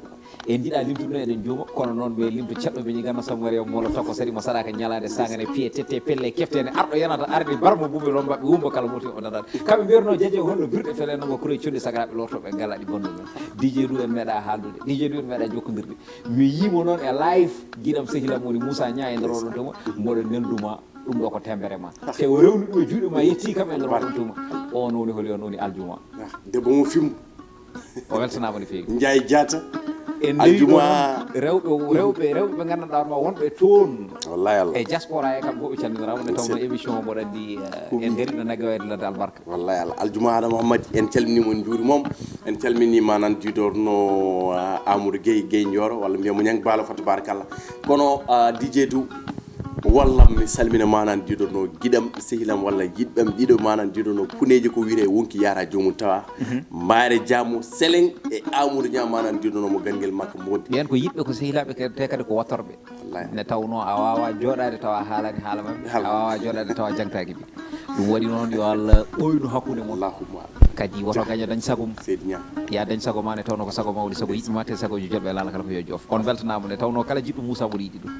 En njiɗa limtude, eɗen njuuma, kono noon ɓe limto ceɗɗo ɓe ñi ganno Samba Mariam Molo Toko Sari mo saɗaka ñalaande sangane piye tette pelle keftene arɗo yanata arde barmo buɓe lombaɓe wumba kala moti o dadat. Kamɓe mbiyatno jaje holno birɗe fele nongo koroye condi sagaraɓe lortoɓe galaɗi bonnuɓe. D J Doudou en meeɗa haaldude, D J Doudou en meeɗa jokkodirde. Mi yiimo noon e live, giɗam sehilam woni Moussa Niang e nder oɗon tuma, mboɗo nelduma ɗum ɗo ko tembere ma. Te o rewni ɗum e juuɗe ma, yetti kam e nder oɗon tuma. On woni holi, on woni Aljuma. Ah, debbo mo fimmo. O weltanaama no feewi. Njaay Jaata. En ndewi ɗo Aljuma. Noon rewɓe, rewɓe, rewɓe ɓe nganndanɗaa ma wonɓe toon. Wallahi Allah. E diaspora e kam fof ɓe calminiraama nde tawno émission o mboɗo anndi, eh, en ngari ɗo nagge wayde ladde albarka. Wallahi Allah. Aljuma Adama Hammadi, en calminii mo, en njuuriima mo. En calminii manan jiidorno, ah, Amadou Gueye, Gueye Ndioro, walla mbiya mo Ñang Baalo fa tabarakallah. Kono, ah, D J Doudou, wallam mi salmina manan jiidorno giɗam sehilam walla yiɗɓam ɗiɗo manan jiidorno puneeji ko wiyre wonki yara joomum tawa. Mhm. Mbaare jaamu Seleng e Amadou Niang manan jiidorno mo ganngel makko mbondi. Ɓeen ko yiɗɓe, ko sehilaaɓe, te kadi ko wattorɓe. Wallahi. Nde tawnoo a waawaa jooɗaade tawa a haalaani haala maɓɓe, a waawaa jooɗaade tawa a jangtaaki ɓe. Ɗum waɗi noon yo Allah ɓooynu hakkunde mon. Allahumma. Kadi woto gaño dañ sago mum. Seydi Niang. Ya dañ sago ma nde tawnoo ko sago mawɗo, sago yiɗɓe ma, te sago joɗɓe laala kala ko yo joof. On mbeltanaama nde tawnoo kala jiɗɗo Moussa mboɗo yiɗi ɗum.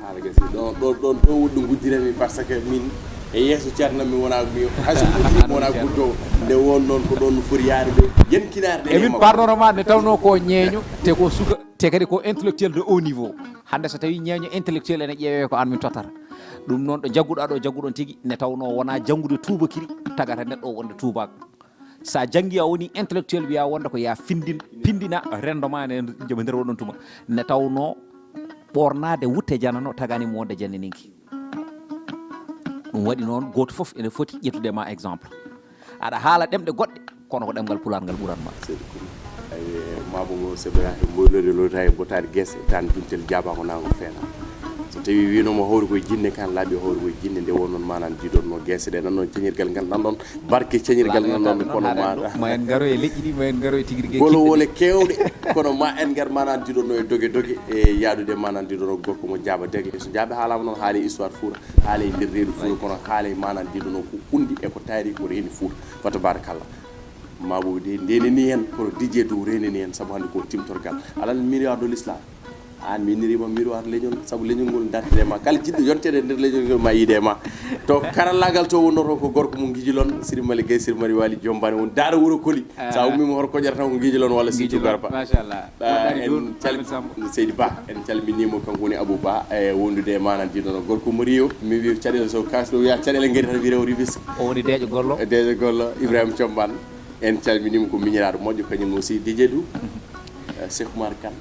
Haala gasi. Ɗo, ɗo, ɗo, ɗo woɗɗo nguddirami par ce que min e yeeso ceerno mi wona, mi, hay so mi wona guddo nde won noon ko ɗon no foti yaade. Yenkinaare nde. E min pardonnement nde tawnoo ko ñeeño, te ko suka, te kadi ko intellectuel de haut niveau. Hannde so tawii ñeeño intellectuel ene ƴeewee ko aan min tottata. Ɗum noon ɗo jagguɗaa ɗo jagguɗon tigi ne tawnoo wonaa janngude tuubakiri tagata neɗɗo o wonde tuubaako. So a janngii a wonii intellectuel wiyaa wonde ko yaa findin, pindina renndo ma ene nder oɗon tuma. Ne tawnoo ɓoornaade wutte janano tagaani mo wonde jannaninki. Ɗum waɗi noon gooto fof ene foti ƴettude ma exemple. Aɗa haala ɗemɗe goɗɗe, kono ko ɗemngal pulaar ngal ɓuran ma. Seydi Kouly. Ayi, maabo ngo sebo yaade mboylode lowtaade e botaade gese, tan juntel jaaba ko nango feena. So tawi wino mo hawri koye jinne, kan laaɓi o hawri koye jinne. Nde won noon manan jiɗonno guese ɗe, nan noon ceñirgal ngal, nan ɗon barke ceñirgal ngal, nan ɗon kono ma ma en ngaro e leƴƴi ɗi, ma en ngaro e tigi rigi e golowole kewɗe. Kono ma en ngar manan jiɗonno e doge doge e yaadude manan jiɗonno gorko mo jaaba dege. So jaabe haalama noon, haali histoire fuura, haali nder reedu fuura, kono haali manan jiɗonno ko hundi e ko taari ko reeni fuura. Fa tabarakallah. Maɓo de ndenini hen, kono dijje dow renini hen, sabu hannde ko timtorgal. Alal miroir de l'islam. An mi innirima miroir leñol, sabu leñol ngol dartide ma. Kala jiɗɗo yontede e nder leñol ngol ma yiide ma. To karallagal to wonnoto ko gorko mo gijilon, Siri Mali Gay, Siri Mari Wali Jombani, won daara wuro koli. Sa ummima hoto koƴata tan ko gijilon walla Sidi Garba. Machallah. Ah, en calmi Seydi Ba, en calminimo, kanko woni Abou Ba, e wondude e manan jiɗono gorko mo Rio. Mi wi caɗele so kas ɗo wiya caɗele ngari tan wi rew Rufisque. O woni deeƴo gollo. E deeƴo gollo, Ibrahima Combaan. En calminimo, ko miñiraaɗo moƴƴo kañum aussi, Didier Dou. Eh, Cheikh Oumar Kane.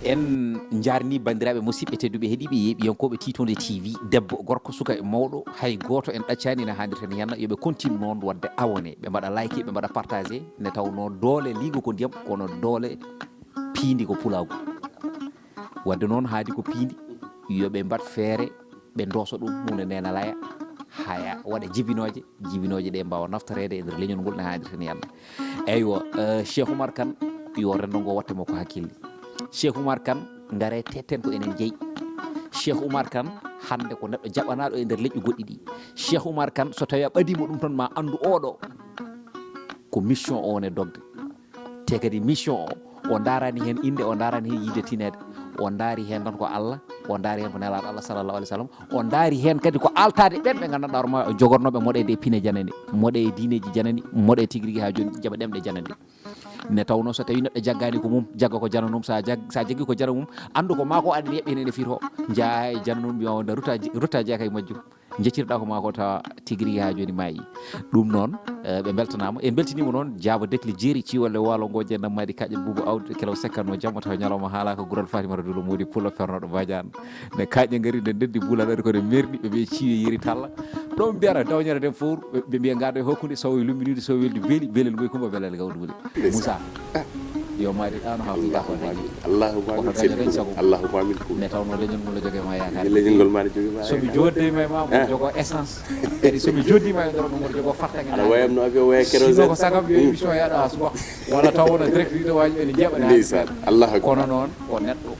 En njarni banndiraaɓe musidɓe tedduɓe heɗiiɓe yeeɓiyankooɓe Tiitonde T V, debbo, gorko, suka e mawɗo, hay gooto en ɗaccaani, ene haandirta ni henna. Yo ɓe continue noon waɗde abonné, ɓe mbaɗa like, ɓe mbaɗa partagé, nde tawnoo doole liingo ko ndiyam, kono doole piindi ko pulaagu. Wadde noon, haadi ko piindi, yo ɓe mbaɗ feere, ɓe ndoosa ɗum, huunde nde na laya, haya waɗa jibinooje, jibinooje ɗe mbaawa naftoreede e nder leñol ngol no haanirta ni Allah. Eywa, eh, Cheikh Oumar Kane, yo renndo ngo watte mo ko hakkille. Cheikh Oumar Kane, ngare tetten ko enen jeyi. Cheikh Oumar Kane, hannde ko neɗɗo jaɓanaaɗo e nder leƴƴi goɗɗi ɗi. Cheikh Oumar Kane, so tawii a ɓadiima ɗum toon, ma anndu oɗo ko mission o woni dogde. Te kadi mission o, o ndaarani heen innde, o ndaarani heen yiide tineede. O ndaari heen tan ko Allah, o ndaari heen ko nelaaɗo Allah sallallahu alaihi wasallam. O ndaari heen kadi ko altaade ɓeen ɓe nganndanɗaa hoore ma jogornooɓe moɗeede e pine janani, moɗe e diineeji janani, moɗe tigi rigi haa jooni jaɓa ɗemɗe janani. Ne tawnoo so tawii neɗɗo jaggaani ko mum, jagga ko jananum, sa jag-, sa jaggi ko jananum, anndu ko maa ko aɗa yeɓɓi heen ene firo. Njaha e jananum, mbiya o nda ruta, ruta jeeka e majjum. Jeccirɗa ko maa ko tawa tigi rigi haa jooni maayi. Ɗum noon, eh, ɓe mbeltanaama. En mbeltiniima noon, Jaaba Dekle Jeeri, Ciwal e Waalo ngo, Jeenam Maadi Kaƴel, Buubu Awdi, Kelaw Sekkanno Jamma, tawa ñalawma haalaaka, Gural Fatimata Dulo Moodi Pulo, Fernoɗo Badiane. Ne kaaƴe ngari, nde ndeddi bula ɗaɗi ko ne merni, ɓe mbiya ciiwe yeri talla. Ɗo mbiyata dawñere nden fof, ɓe, ɓe mbiya ngaɗo e hakkunde, so o lumminide, so weldi beeli, belel ngoy kumba belal gawdude. Ndeysaan. Moussa, yo maadi ɗano ha fuɗa ko dañi. Allahumma amin. Allahumma amin. Seydi Nour. Allahumma amin. Ne tawno leñol ngol joge ma yaakaar. Leñol ngol ma joge ma. So mi jodde ma, ma mo jogo essence. Kadi so mi joddi ma, ndoro mo jogo fartange. Ana wayam no avion waya kérosène. Sino ko sagam yo émission yaɗo ha suba. Wala taw wona direct ɗiɗo waji ɓe jaɓa. Ndeysaan. Allahu akbar. Kono noon ko neɗɗo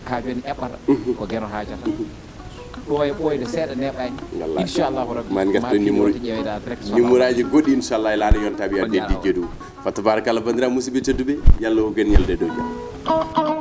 ka joni eɓɓata ko geno hajata. Ɗo e ɓooyde seeɗa neɓaani. Wallahi. Inchallahu rabbi. Ma en ngartu ma numéro, ɗiɗo ƴeewda direct. Numéro aji goɗɗi inchallah e laaɗo yontaɓe. On adde jaaraama. Dijje ɗum. Fa tabarakallah, bandiraɓe musidɓe tedduɓe, yalla o gen ñalde dow jam.